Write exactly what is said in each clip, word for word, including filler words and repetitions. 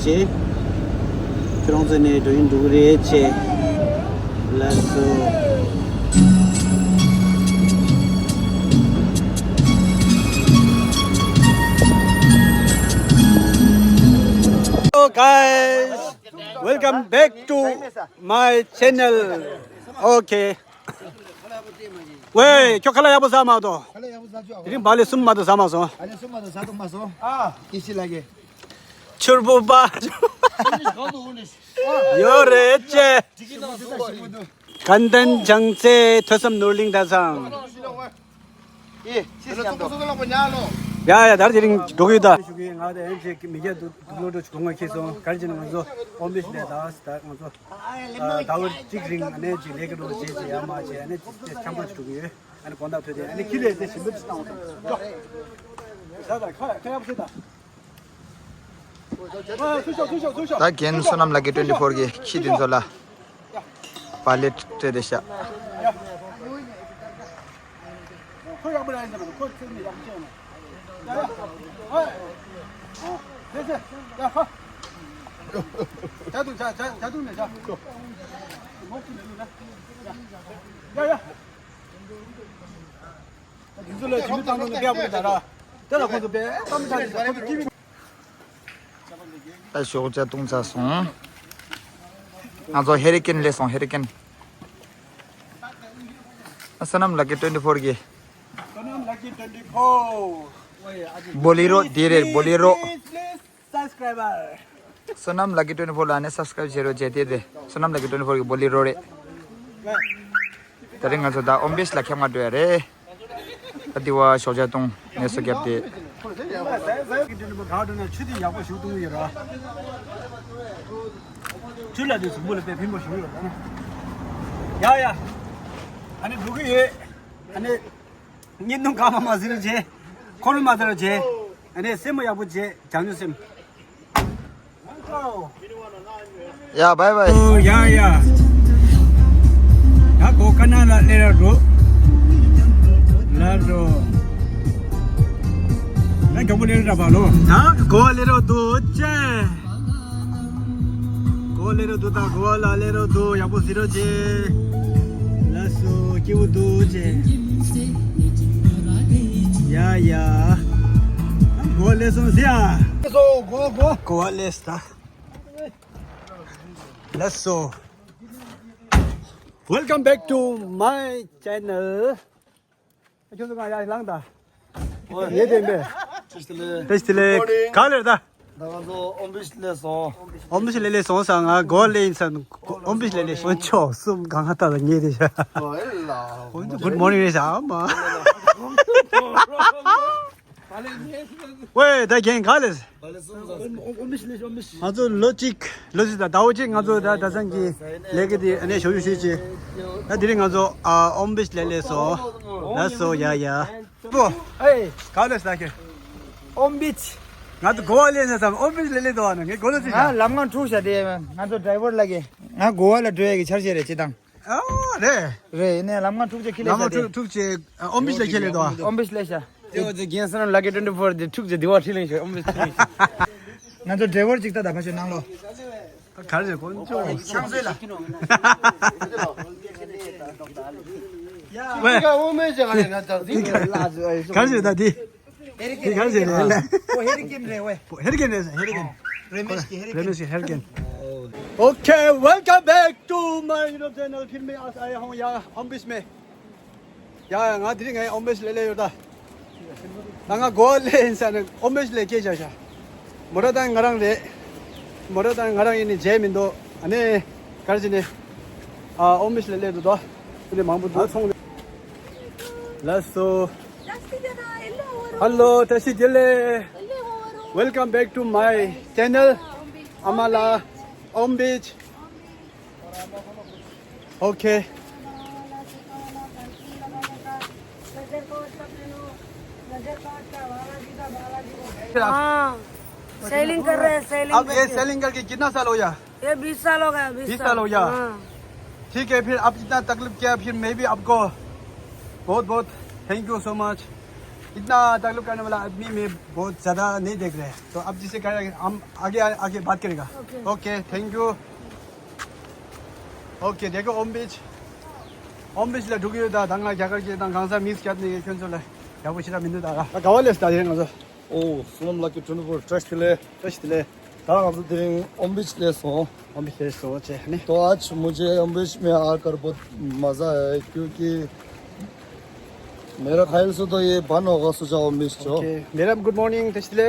ཅེ། ཁྱོད་རང་ཚོ་ནས་འགྲོ་ཡིན་འགྲོ་གི་རེད་ཅེ། ལགས་སོ། Hello guys, welcome back to my channel. Okay. ཝེ། ཁྱོད་ཁ་ལག་ཡག་པོ་ཟ་མ་ཐོ། ཁ་ལག་ཡག་པོ་ཟ་ཆོག་དེ་རིང་བག་ལེབ་གསུམ་མ་གཏོགས་ཟ་མ་སོང་། བག་ལེབ་གསུམ་མ་གཏོགས་ཟ་ཐུབ་མ་སོང་། ཨ། ཀི་ཤི་ལ་གེ། ཕྱུར་བུ་པ། ཡོད་རེད་ཅེ། དཀའ་ལས་བྱང་རྩེ་ཐོས་བསམ་ནོར་གླིང་ཟླ་བཟང་། ཨེ། ཡ་ཡ། ད་དེ་རིང་འགྲོ་གི་ཡོད་ད། ཞུ་གི། ང་དང་ཨེམ་ཆི་མི་སྐྱ་དུ་དུ་ལོ་འགྲོ་ཆུ་གོང་ང་ཁྱེར་སོང་། ག་རེ་བྱས་ན་ང་ཚོ་ཨོམ་བིས་ལས་ད་ད་ང་ཚོ་ཟླ་བ་གཅིག་རིང་ཨ་ནེ་ཅིག་ལས་ཀ་འགྲོ་བྱེད་ཅིག་ཡ་མ་བྱེད། ཨ་ནེ་ཅིག་ཅིག་འཆམ་པོ་ཅིག་འགྲོ་གི་ཡོད། ཨ་ནེ་དགོང་དག་ཐོས་ཏེ་ཨ་ནེ་ཁྱི་ལས་དེ་ཞིམ་པོ་ཅིག་བཏང་བ་དང་། ད་ད་ཁ་ཁ་ཡག་པོ་བྱེད་ད། ད་རྒན་བསོད་ནམས་ལགས་ཀྱིས་ཊུ་ཝེན་ཊི་ཕོར་གྱི་ཁྱི་དེ་ཚོ་ལ་བག་ལེབ་སྤྲད་དེ་ཤག་ཡ་ཡ། ད་དེ་ཚོ་ལ་ཞིབ་མོ་བཏང་དགོས་ན་དཔེ་ཡག་པོ་རེད་ད་ར། དེ་ལ་ཁོང་ཚོ་དཔེ་གཏམ་ཆ་ཆེ་ཁོང་ཚོ་ཀི་བི། ད་ཞོགས་ཇ་བཏུང་ཚར་སོང་། ང་ཚོ་ཧེ་རི་ཀེན་སླེབས་སོང་། ཧེ་རི་ཀེན། བསོད་ནམས་ལགས་ཀྱིས་ཊུ་ཝེན་ཊི་ཕོར་གྱི། བསོད་ནམས་ལགས་ཀྱིས་ཊུ་ཝེན་ཊི་ཕོར། བོ་ལི་རོ་དེ་རེད། བོ་ལི་རོ། Please, please, subscriber. བསོད་ནམས་ལགས་ཀྱིས་ཊུ་ཝེན་ཊི་ཕོར་ལ་ནི་སབ་སི་ཀ་རེབ་བྱེད་རོགས་བྱས་ཏེ་དེ། བསོད་ནམས་ལགས་ཀྱིས་ཊུ་ཝེན་ཊི་ཕོར་གྱི་བོ་ལི་རོ་རེད། དེ་རིང་ང་ཚོ་ད་ཨོམ་བིས་ལ་ཁྱབ་ང་འགྲོ་ཡ་རེད། ད་དེ་བ་ཞོགས་ཇ་བཏུང་ནས་སོ་བརྒྱབ་སྟེ། ཆུ་དེ་ཡག་པོ་ཞིག་བཏུང་ཡོད་ར། ཆུ་ལ་དེ་གཟུགས་པོ་ལ་དཔེ་ཕན་པོ་ཞིག་ཡོད་ར། ཡ་ཡ། ཨ་ནི་འགྲོ་གི་ཡོད། ཨ་ནི། བརྙན་ཐུང་གང་མང་མང་གཟིགས་རོགས་བྱེད། འཁོར་མ་ཟེར་རོགས་བྱེད། ཨ་ནི་སེམས་པ་ཡག་པོ་བྱེད། བྱང་ཆུབ་སེམས། ཡ་བའི་བའི། ཨོ་ཡ་ཡ། ད་གོ་ཀ་ན་ལ་སླེབས་ར་འགྲོ། ལ་འགྲོ། ད་མགྱོགས་པོ་སླེབས་ར་བ་ལོ། ད་གོ་སླེབས་ར་འདུག་ཅེ། གོ་སླེབས་ར་འདུག་ད་གོ་ལ་སླེབས་ར་འདུག་ཡག་པོ་གཟིགས་རོགས་བྱེད། ལགས་སོ། སྐྱིད་པོ་འདུག་ཅེ། ཡ་ཡ། གོ་སླེབས་སོང་ཟེར་ཡ། གོ་གོ་གོ་སླེབས་ད། ལགས་སོ། Welcome back to my channel. ཁྱོད་ཚོ་གང་ཡར་ལངས་དང་། ཡེ་དེ་མེད། བཀྲ་ཤིས་བདེ་ལེགས། བཀྲ་ཤིས་བདེ་ལེགས། Good morning. ག་ལེར་ད། ད་ང་ཚོ་ཨོམ་བིས་སླེབས་སོང་། ཨོམ་བིས་ལེ་ལེ་སོང་ས། ང་གོ་ལེ་ཡིན་ས། ཨོམ་བིས་ལེ་ལེ་སོང་། ཆོག་གསུམ་གང་ང་ལྟ་ལ་ངེས་རེད་ཤག་ཨོ་ཨེ་ལ། Good morning རེད་ཤག་མ། ཝེ་ད་རྒན་ག་ལེར། ང་ཚོ་ལོ་གཅིག་ལོ་གཅིག་དང་ཟླ་བ་གཅིག་ང་ཚོ་ད་ད་སང་གི་ལས་ཀ་དེ་ཨ་ནེ་ཞོ་ཞུ་ཞུས་ཅི། ད་དེ་རིང་ང་ཚོ་ཨ་ཨོམ་བིས་ལེ་ལེ་སོང་། ལགས་སོ། ཡ་ཡ། པོ། ཨེ། ག་ལེར་ད་ཁྱོད། ཨོམ་བིས། ང་ཚོ་གོ་བ་ལེན་ས་ཙམ་ཨོམ་བིས་ལེ་ལེ་དོ་བ་ན་ངས་གོ་ལ་ཅི་ང་ལམ་ཁ་འཁྲུག་ཤག་དེ་ང་ཚོ་ཌ་རའི་ཝར་ལ་གི་ང་གོ་བ་ལ་འགྲོ་ཡ་གི་འཆར་གཞི་རེད་ཅི་དང་། ཨོ་རེད། རེད། ཡིན་ནའི་ལམ་ཁ་འཁྲུག་ཅེ་ཁི་ལེ་ལམ་ཁ་ཤག་དེ། འཁྲུག་འཁྲུག་ཅེ་ཨོམ་བིས་ལ་ཁེ་ལེ་དོ། ཨོམ་བིས་ལེ་ཤག་དེ་འོ་ཚེ་རྒན་བསོད་ནམས་ལགས་ཀྱིས་ཊུ་ཝེན་ཊི་ཕོར་དེ་འཁྲུག་ཅེ་དེ་བ་ཁྲིད་ལེན་ཤག་ཨོམ་བིས་ཁྲིད་ལེན་ཤག་ང་ཚོ་ཌ་རའི་ཝར་ཅིག་ལྟ་ད་ཕ་ཤོད་ནང་ལོ། ག་རེ་དཀོན་མཆོག་ཆང་བཟོས་ལ། ཝེ། ག་རེ་ད་འདི། འདི་ག་རེ་ཟེར་ནས་ལ། ཧེ་རི་ཀེན་རེད་ཝེ། ཧེ་རི་ཀེན་རེད་ཧེ་རི་ཀེན། ཧེ་རི་ཀེན་རེད་ཧེ་རི་ཀེན། རེ་མེ་ཤི་ཧེ་རི་ཀེན། Okay, welcome back to my YouTube channel. फिर मैं आज आया हूँ यहाँ अम्बिस में। ཡ་ཡ། ང་དེ་རིང་ངའི་ཨོམ་བིས་ལེ་ལེ་ཡོད་ད། ད་ང་གོ་བ་ལེན་ས་ནས་ཨོམ་བིས་ལེ་སྐྱེས་བཞག་ཤག་མོ་ཊ་དང་ང་རང་རེད། མོ་ཊ་དང་ང་རང་ཡིན་ནི་བརྗེད་མི་འདུག་ཨ་ནེ་གར་ཅི་ནས་ཨ་ཨོམ་བིས་ལེ་ལེ་འདུག་ད། དེ་ནས་མང་པོ་འདུག་ཚོང་ལས། ལགས་སོ། Hello, བཀྲ་ཤིས་བདེ་ལེགས། Welcome back to my channel. ཨ་མ་ལགས། ཨོམ་བིས། Okay. हाँ, सेलिंग कर रहे हैं, सेलिंग अब ये करके। सेलिंग करके कितना साल हो गया? ये बीस साल हो गया, बीस बीस साल। साल हो गया। हाँ। ठीक है, फिर आप इतना तकलीफ किया, फिर मैं भी आपको बहुत बहुत thank you so much. इतना तकलीफ करने वाला आदमी में बहुत ज्यादा नहीं देख रहे। तो अब जिसे करें, हम आगे आगे बात करेगा। Okay. Okay, thank you. Okay, देखो ओम बीच। ओम बीच ले ढुकी हुई था, दंगा क्या करके इतना गांसा मिस क्या नहीं खेल चला। क्या पूछ रहा मिंदू दादा? का वाले स्टार है ना? ओ, Sonam lucky twenty four, trust ले। ट्रस्ट ले। ད་ང་ཚོ་དེ་རིང་ཨོམ་བིཆ་སླེབས་སོང་། ཨོམ་བིཆ་སླེབས་སོང་ཆེ་ནི། तो आज मुझे अम्बेच में आकर बहुत मज़ा आया, क्योंकि मेरा ख्याल से तो ये बंद होगा, सोचा अम्बेच जो। ओके, मेरा गुड मॉर्निंग, तस्ले।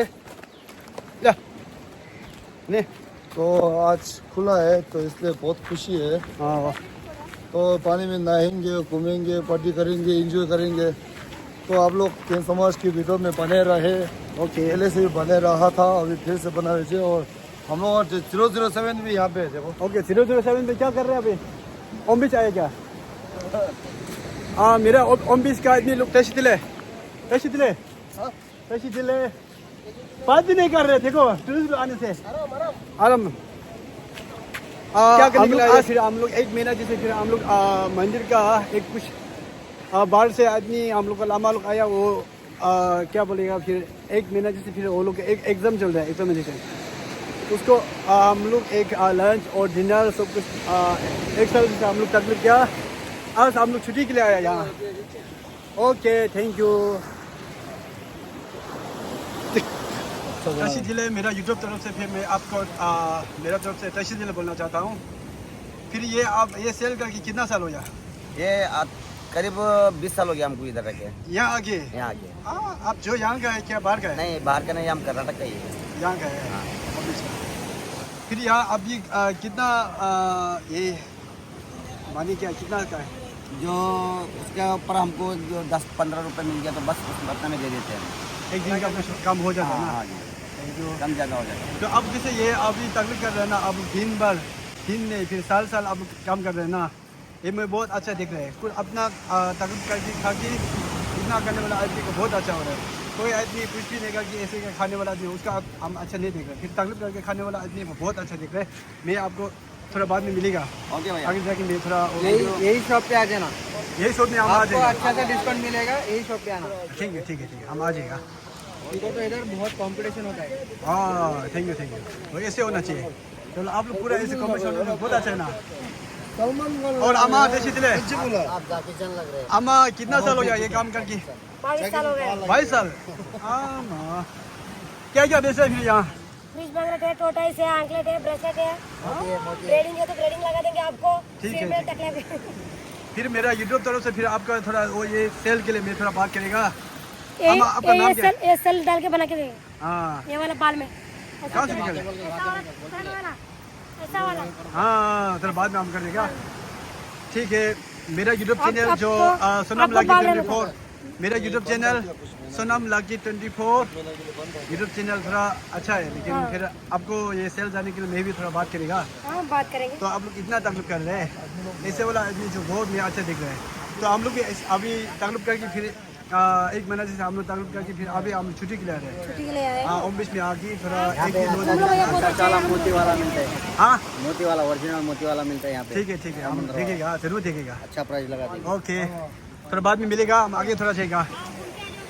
या। ने। तो आज खुला है, तो इसलिए बहुत खुशी है। हाँ, वाह। तो पानी में नहाएंगे, घूमेंगे, पार्टी करेंगे, एंजॉय करेंगे। तो आप लोग के समाज की वीडियो में बने रहे। ओके। पहले से भी बने रहा था, अभी फिर से बना रहे। और हम लोग ज़ीरो ज़ीरो सेवन भी यहाँ पे है, देखो। ओके, ज़ीरो ज़ीरो सेवन पे क्या कर रहे हैं अभी? ओम बीच आए क्या? हाँ, मेरा ओम बीच का आदमी लोग तैसी दिले। तैसी दिले। हाँ? तैसी दिले। बात भी नहीं कर रहे, देखो, टूरिस्ट आने से। आराम। आ, क्या करने हम के लोग लिए आए? आज फिर हम लोग एक महीना जैसे फिर हम लोग, आ, मंदिर का एक कुछ, आ, बाहर से आदमी हम लोग का लामा लोग आया, वो आ, क्या बोलेगा, फिर एक महीना जैसे फिर वो लोग का एक एग्जाम चल रहा है, एग्जामिनेशन। उसको, आ, हम लोग एक, आ, लंच और डिनर सब कुछ, आ, एक साथ जैसे हम लोग तकलीफ किया। आज हम लोग छुट्टी के लिए आया यहाँ। Okay, thank you. तशी दिले मेरा यूट्यूब तरफ से फिर मैं आपको, आ, मेरा तरफ से तशी दिले बोलना चाहता हूँ। फिर ये आप ये सेल करके कितना साल हो गया? ये आ, करीब बीस साल हो गया हमको इधर रखे। यहाँ आके? यहाँ आके। हाँ, आप जो यहाँ का है क्या बाहर का है? नहीं, बाहर का नहीं, हम कर्नाटक का ही है। यहाँ का है? हाँ। अच्छा। फिर यहाँ अभी, आ, कितना, आ, ये मानी क्या, कितना का है? जो उसके ऊपर हमको जो दस पन्द्रह रुपये मिल गया तो बस उस उतना में दे देते हैं। एक दिन का कुछ कम हो जाता है हाँ, ना? हाँ जी। एक जो कम ज़्यादा हो जाता है। तो अब जैसे ये अभी तकलीफ कर रहे हैं ना, अब दिन भर, दिन नहीं, फिर साल साल अब काम कर रहे हैं ना, ये मैं बहुत अच्छा देख रहे हैं। कुछ अपना, आ, तकलीफ करके खा के इतना करने वाला आदमी को बहुत अच्छा हो रहा है। कोई आदमी कुछ भी नहीं करके ऐसे का खाने वाला आदमी, उसका आप, हम अच्छा नहीं देख रहे। फिर तकलीफ करके खाने वाला आदमी को बहुत अच्छा देख रहे हैं। मैं आपको थोड़ा बाद में मिलेगा। ओके भैया। आगे जाके मैं थोड़ा और यही, video यही शॉप पे आ जाना। यही शॉप में हम आ आपको जाएगा। अच्छा सा डिस्काउंट मिलेगा, यही शॉप पे आना। ठीक है, ठीक है, ठीक है, हम आ जाएगा। हमको तो इधर बहुत कंपटीशन होता है। हाँ, थैंक यू, थैंक यू। तो ऐसे होना चाहिए। चलो, आप लोग पूरा ऐसे कॉम्पिटिशन में बहुत अच्छा है ना। और आमा, जैसे दिले। आप जाके जन लग रहे हैं। आमा, कितना साल हो गया ये काम करके? बाईस साल हो गए। बाईस साल? आमा। क्या क्या बेच रहे हैं फिर यहाँ? फ्रिज बंगला थे, टोटाई से, अंकलेट है, ब्रेसलेट है। मोती है, मोती है। ग्रेडिंग है तो ग्रेडिंग लगा देंगे आपको। ठीक सिर है, में ठीक है। तकलीफ है। फिर मेरा यूट्यूब तरफ से फिर आपका थोड़ा वो ये सेल के लिए मैं थोड़ा बात करेगा। ये, हम आपका ये, नाम ये क्या है? सेल, ये सेल डाल के बना के देंगे। हाँ। ये वाला बाल में। ऐसा कहाँ से वाला, निकाले? ऐसा वाला, फ्रंट वाला, ऐसा वाला। हाँ, थोड़ा बाद में हम कर देगा। ठीक है, मेरा यूट्यूब आप, चैनल जो, आपको, आ, सोनम आपको लाकी बाल ट्वेंटी फोर, मेरा YouTube channel Sonam lucky twenty four, YouTube channel थोड़ा अच्छा है, लेकिन हाँ। फिर आपको ये सेल जाने के लिए मैं भी थोड़ा बात करेगा। हाँ, बात करेंगे। तो आप लोग इतना तकलीफ कर रहे हैं, ऐसे वाला आदमी जो बहुत में अच्छा दिख रहा है, तो हम लोग भी ऐसे, अभी तकलीफ करके फिर, आ, एक महीना जैसे हम लोग तकलीफ करके फिर अभी हम छुट्टी के लिए आ रहे हैं। छुट्टी के लिए आए। हाँ, ऑफिस में आके थोड़ा हाँ, एक दिन दो दिन। सुन लो भैया, बहुत अच्छा है। मोती वाला मिलता है। हाँ? मोती वाला, ओरिजिनल मोती वाला मिलता है यहाँ पे। ठीक है, ठीक है, हम देखेगा, हाँ, जरूर देखेगा। अच्छा प्राइस लगा देंगे। ओके। थोड़ा बाद में मिलेगा, हम आगे थोड़ा जाएगा।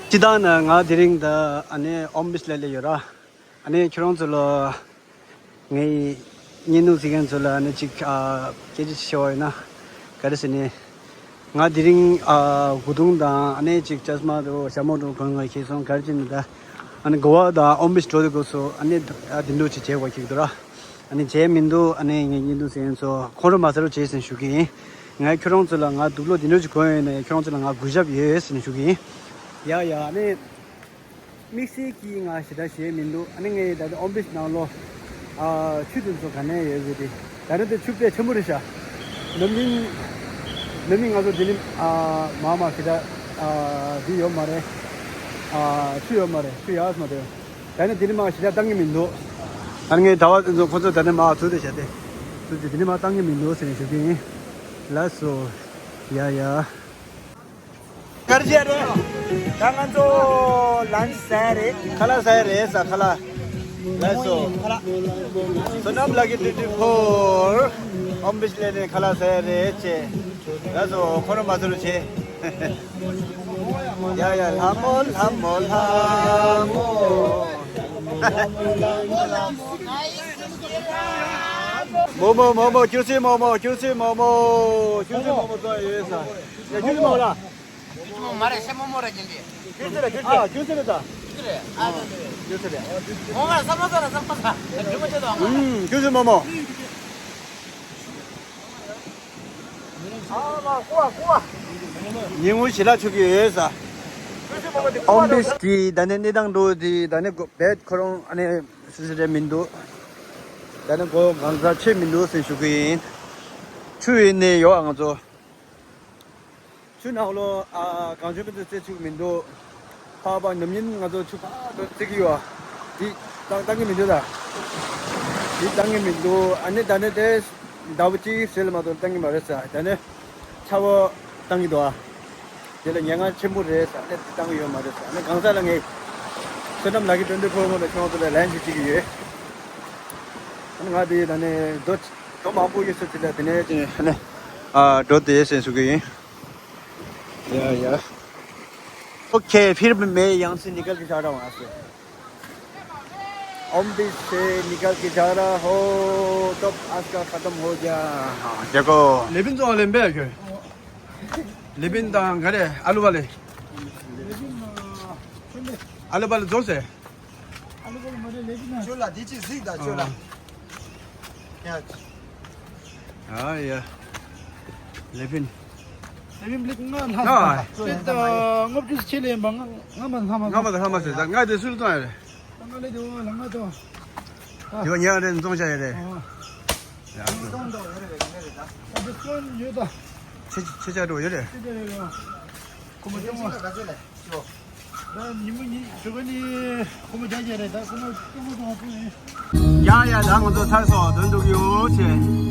ཅི་ད་ནི་ང་དེ་རིང་ད་ཨ་ནི་ཨོམ་བིས་ལ་སླེབས་ཡོད་ར། ཨ་ནི་ཁྱེད་རང་ཚོ་ལ་ངའི་བརྙན་ཐུང་གཟིགས་མཁན་ཚོ་ལ་ཨ་ནི་ཅིག་ཨ་སྐད་ཆ་ཞུ་བ་ཡིན་ན། ག་རེ་ཟེར་ནས། ང་དེ་རིང་ཨ་གོས་ཐུང་དང་ཨ་ནི་ཅིག་ཅ་ས་མ་དང་ཞྭ་མོ་དང་གོན་ང་ཁྱེར་སོང་། ག་རེ་བྱས་ནས་ད་ཨ་ནི་གོ་བ་དང་ཨོམ་བིས་འགྲོ་དུས་སྐབས་སུ་ཨ་ནི་ཨ་དེ་འདྲ་ཅིག་བྱེད་དགོས་ཀྱི་འདུག་ར། ཨ་ནི་བྱས་མི་འདུག་ཨ་ནི་ངའི་བརྙན་ཐུང་གཟིགས་མཁན་ཚོ་ཁོང་ཁྲོ་མ་ཟ་རོགས་བྱས་ཟེར་ཞུ་གི་ཡིན། ང་ཁྱོད་རང་ཚོ་ལ་ང་དུག་ལོག་དེ་འདྲ་ཅིག་གོན་ཡོད་ན་ཡང་ཁྱོད་རང་ཚོ་ལ་ང་གུས་ཞབས་ཡོད་ཟེར་ནས་ཞུ་གི་ཡིན། ཡ་ཡ་ཨ་ནི། དམིགས་བསལ་གྱིས་ང་ཞེ་དྲག་ཞེད་མི་འདུག་ཨ་ནི་ངས་ད་ལྟ་ཨོམ་བིས་ནང་ལོགས་ཨ་ཆུ་དེ་ཚོ་ག་ནས་ཡོད་ཟེར་ཏེ། ད་ནི་དེ་ཆུ་དཔེ་ཆེན་པོ་རེད་ཤག་ནམ་རྒྱུན་ནམ་རྒྱུན་ང་ཚོ་འདི་ནི་ཨ་མ་མ་ཞེ་དྲག་ཨ་འདི་ཡོད་མ་རེད། ཨ་ཆུ་ཡོད་མ་རེད། ཆུ་ཡག་མ་རེད། ད་ནི་འདི་ནི་མ་ཞེ་དྲག་བཏང་གི་མི་འདུག་ཨ་ནི་ངས་ཟླ་བ་དེ་ཚོ་ཁོ་ཚོ་ད་ནི་མ་ཚུར་དེ་བྱས་ཏེ་ཚུར་དེ་འདི་ནི་མ་བཏང་གི་མི་འདུག་ཟེར་ནས་ཞུ་གི་ཡིན། ལགས་སོ། ཡ་ཡ། གར་བྱས་རེད། ད་ང་ཚོ་ལན་ཆ་ཟ་ཡ་རེད། ཁ་ལག་ཟ་ཡ་རེད་ཟ། ཁ་ལག་ལགས་སོ། སོ་ནམ་ལག་གི་ཊུ་ཊི་ཕོར་ཨོམ་བིས་ལ་ནས་ཁ་ལག་ཟ་ཡ་རེད་ཅེ། ལགས་སོ། ཁོ་རང་མ་ཚོར་བྱེད། ཡ་ཡ་ལྷ་མོ་ལྷ་མོ་ལྷ་མོ། མོ་མོ་མོ་མོ། ཁྱོད་ཚོའི་མོ་མོ། ཁྱོད་ཚོའི་མོ་མོ། ཁྱོད་ཚོའི་མོ་མོ་ཚོ་ཡོད་ས། ཡ་ཁྱོད་ཚོའི་མོ་མོ་ལ། ཁྱོད་ཚོའི་མོ་མོ་རེད། ཤ་མོ་མོ་རེད་ཀྱི་འདི། ཁྱོད་ཚོའི་ལ་ཁྱོད་ཚོའི། ཨ་ཁྱོད་ཚོའི་ལ་ད། ཁྱོད་ཚོའི་རེད། ཨ་ཁྱོད་ཚོའི་རེད། མོ་མོ་ལ་ས་མོ་ས་ལ་ས་མོ་ས། ཁྱོད་ཚོའི་མོ་མོ། ཨུམ། ཁྱོད་ཚོའི་མོ་མོ། ཉིན་གུང་ཞལ་ལག་མཆོད་ཀྱི་ཡོད་ས། ཨོམ་བིས་ཀྱི་ད་ནི་གནས་སྟངས་འགྲོ་དེ་ད་ནི་གོ་བེད་ཁོ་རང་ཨ་ནི་སུ་སུ་རེད་མི་འདུག་ད་ནི་གོ་གང་ཟག་ཆེ་མི་འདུག་ཟེར་ཞུ་གི་ཡིན། ཆུ་ཡིན་ནི་ཡོད་ང་ཚོ། ཆུ་ནང་ལོ་ཨ་གང་བྱུང་མི་ཚོ་རྩེ་ཆུ་མི་འདུག་ཕ་བ་ནམ་ཡིན་ང་ཚོ་ཆུ་ཕ་དོ་རྩེ་གི་ཡོད། དེ་བཏང་བཏང་གི་མི་འདུག་ད། དེ་བཏང་གི་མི་འདུག་ཨ་ནི་ད་ནི་དེ་ཟླ་བ་གཅིག་ཟེར་ལ་མ་གཏོགས་བཏང་གི་མ་རེད་ས། ད་ནི་ཆར་པ་བཏང་གི་འདུག་ཨ། དེ་ལ་ཉེན་ཁ་ཆེན་པོ་རེད་ས། ཨ་ནི་དེ་བཏང་གི་ཡོད་མ་རེད་ས། ཨ་ནི་གང་ཟག་ལ་ངས་བསོད་ནམས་ལག་གི་དོན་དུ་ཕོ་མོ་ལ་ཆུང་དུ་ལ་ལན་ཞིག་བྱེད་ཀྱི་ཡོད། ཨ་ནི་ང་དེ་ད་ནི་རྡོ་རྡོ་མང་པོ་ཡོད་ས་དེ་ལ་དེ་ནས་ཨ་ནི་ཨ་འགྲོ་དེ་ཟེར་ཞུ་གི་ཡིན། या या। ओके, फिर मैं यहाँ से निकल के जा रहा हूँ, यहाँ से। अम्बिस से निकल के जा रहा हो, तब आज का खत्म हो गया। हाँ, देखो। लेबिन तो लेम्बे है क्या? लेबिन तो घरे आलू वाले। आलू वाले जोर से। ཁྱོད་ལ་འདི་ཅིག་གཟིགས་དང་ཁྱོད་ལ། ཨ། ཡ། ཨ་ཡ། ལེ་ཕིན། ལེ་ཕིན་ལེ་ང་ལྷ། ཨ། ལེ་ད་ལྔ་བཅུ་ཆེ་ལེ་ཡིན་པ། ང་ང་མ་ལྷ་མ། ང་མ་ལྷ་མ་ཟེར། ད་ང་དེ་སུལ་བཏང་ཡ་རེད། ད་ང་ལེ་དེ་འོ་ལ་ང་ཏོ། ཡོ་ཉ་རེ་འཛོང་བྱ་ཡ་རེད། ཨ། ཡ། འཛོང་ཏོ་ཡོ་རེད་རེད་རེད་ད། ད་དེ་སོན་ཡོད་ད། ཆེ་ཆེ་ཆ་འགྲོ་ཡོད་རེད། ཆེ་ཆ་ཡོད་རེད། ཁོ་མ་ཅུང་བ། ད་ཉི་མ་ཉི་ཞོགས་ཀ་ནི་ཁོ་མ་རྒྱ་རྒྱ་རེད། ད་ཁོ་མ་ཅུང་བ་ཅུང་བ་ཡིན། ཡ་ཡ། ད་ང་ཚོ་ཚར་སོང་། དོན་འགྲུག་ཡོད་ཆེ།